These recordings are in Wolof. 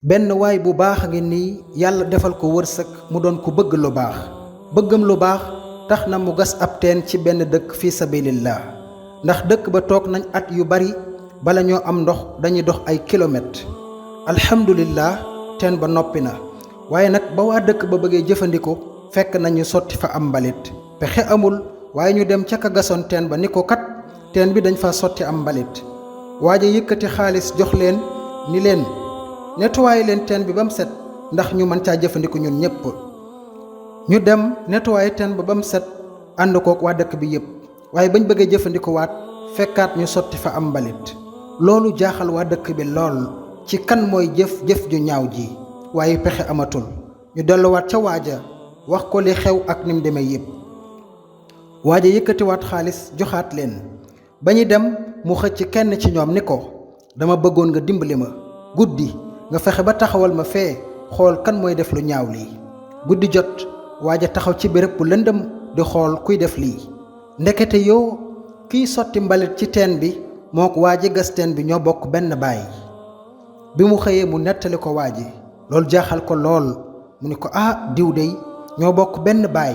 benn waay bu baax a ngi nii yàlla defal ko wërsëg mu doon ku bëgg lu baax bëggam lu baax tax na mu gas ab teen ci benn dëkk fi sabilillah ndax dëkk ba toog nañ at yu bari bala ñoo am ndox dañuy dox ay kilomètres alhamdulillah teen ba noppi na waaye nag ba waa dëkk ba bëggee jëfandikoo fekk nañu sotti fa am mbalit pexe amul waaye ñu dem ca ka gasoon teen ba ni ko kat teen bi dañ fa sotti am mbalit waaja yëkkati xaalis jox leen ni leen nettoyé leen teen bi ba mu set ndax ñu mën caa jëfandiku ñun ñëpp ñu dem nettoyé teen ba mu set ànd kook waa dëkk bi yëpp waaye bañ bëggee jëfandiku waat fekkaat ñu sotti fa am mbalit loolu jaaxal waa dëkk bi lool ci kan mooy jëf ju ñaaw ji waaye pexe amatul ñu delluwaat ca waaja wax ko li xew ak ni mu demee yëpp waaja yëkkatiwaat xaalis joxaat leen ba ñu dem mu xëcc kenn ci ñoom ni ko dama bëggoon nga dimbali ma guddi nga fexe ba taxawal ma fee xool kan mooy def lu ñaaw lii guddi jot waaja taxaw ci béréb bu lëndëm di xool kuy def lii ndekete yow kiy sotti mbalit ci teen bi moo ko waaji gas teen bi ñoo bokk benn baay bi mu xëyee mu nettali ko waaji loolu jaaxal ko lool mu ni ko diw dey ñoo bokk benn baay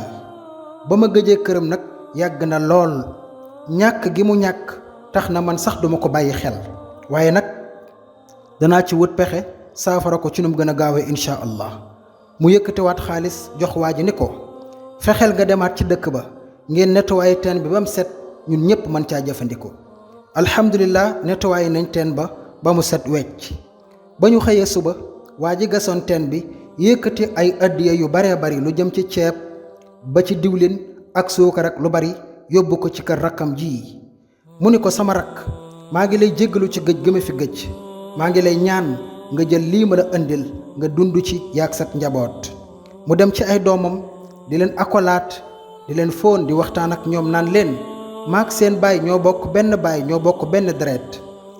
ba ma gëjee këram nag yàgg na lool ñàkk gi mu ñàkk tax na man sax duma ko bàyyi xel waaye nag danaa ci wut pexe saafara ko ci nu mu gën a gaawee incha allah mu yëkkatiwaat xaalis jox waa ji ni ko fexeel nga demaat ci dëkk ba ngeen nettoyé teen bi ba mu set ñun ñëpp mën caa jëfandikoo alhamdulilah nettoyé nañ teen ba mu set wecc ba ñu xëyee suba waa ji gasoon teen bi yëkkati ay addiya yu baree bari lu jëm ci ceeb ba ci diwlin ak suukar ak lu bari yóbbu ko ci kër rakkam ji mu ni ko sama rakk maa ngi lay jéggalu ci gëj gëma fi gëj maa ngi lay ñaan nga jël lii ma la indil nga dund ci yaag sat njaboot mu dem ci ay doomam di leen akolaat di leen fóon di waxtaan ak ñoom naan leen maak seen baay ñoo bokk benn baay ñoo bokk benn deret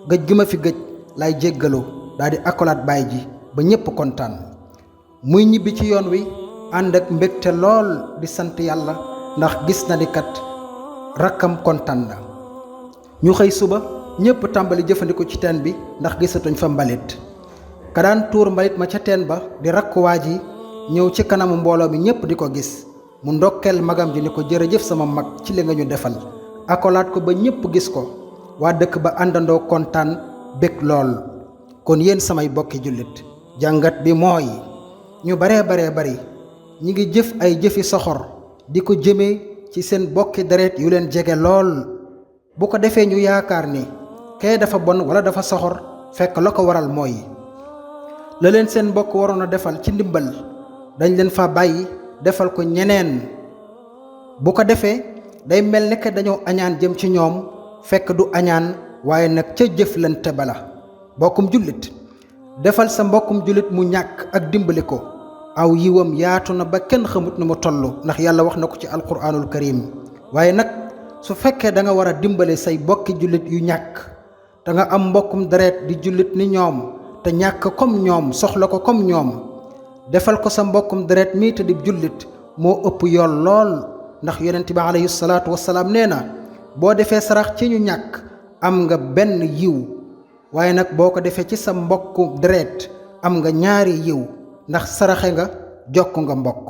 gëj gi ma fi gëj lay jéggalu daal di akolaat baay ji ba ñépp kontaan muy ñibbi ci yoon wi ànd ak mbégte lool di sant yàlla ndax gis na ni kat rakkam kontaan na ñu xëy suba ñépp tàmbali jëfandiku ci teen bi ndax gisatuñ fa mbalit ka daan tuur mbalit ma ca teen ba di rakk waa ji ñëw ci kanamu mbooloo mi ñépp di ko gis mu ndokkeel magam ji ni ko jërëjëf sama mag ci li nga ñu defal akolaat ko ba ñépp gis ko waa dëkk ba àndandoo kontaan bég lool kon yéen samay bokki jullit jàngat bi mooy ñu baree bari ñi ngi jëf ay jëfi soxor di ko jëmee ci seen bokki deret yu leen jege lool bu ko defee ñu yaakaar ni kee dafa bon wala dafa soxor fekk la ko waral mooy la leen seen mbokk waroon a defal ci ndimbal dañ leen fa bàyyi defal ko ñeneen bu ko defee day mel ne que dañoo añaan jëm ci ñoom fekk du añaan waaye nag ca jëflante bala mbokkum jullit defal sa mbokkum jullit mu ñàkk ak dimbali ko aw yiwam yaatu na ba kenn xamut ni mu toll ndax yàlla wax na ko ci alquranul karim waaye nag su fekkee da nga war a dimbale say bokki jullit yu ñàkk da nga am mbokkum deret di jullit ni ñoom te ñàkk comme ñoom soxla ko comme ñoom defal ko sa mbokkum deret mii te di jullit moo ëpp yool lool ndax yonent bi alayhi salaatu wasalaam nee na boo defee sarax ci ñu ñàkk am nga benn yiw waaye nag boo ko defee ci sa mbokku deret am nga ñaari yiw ndax saraxe nga jokk nga mbokk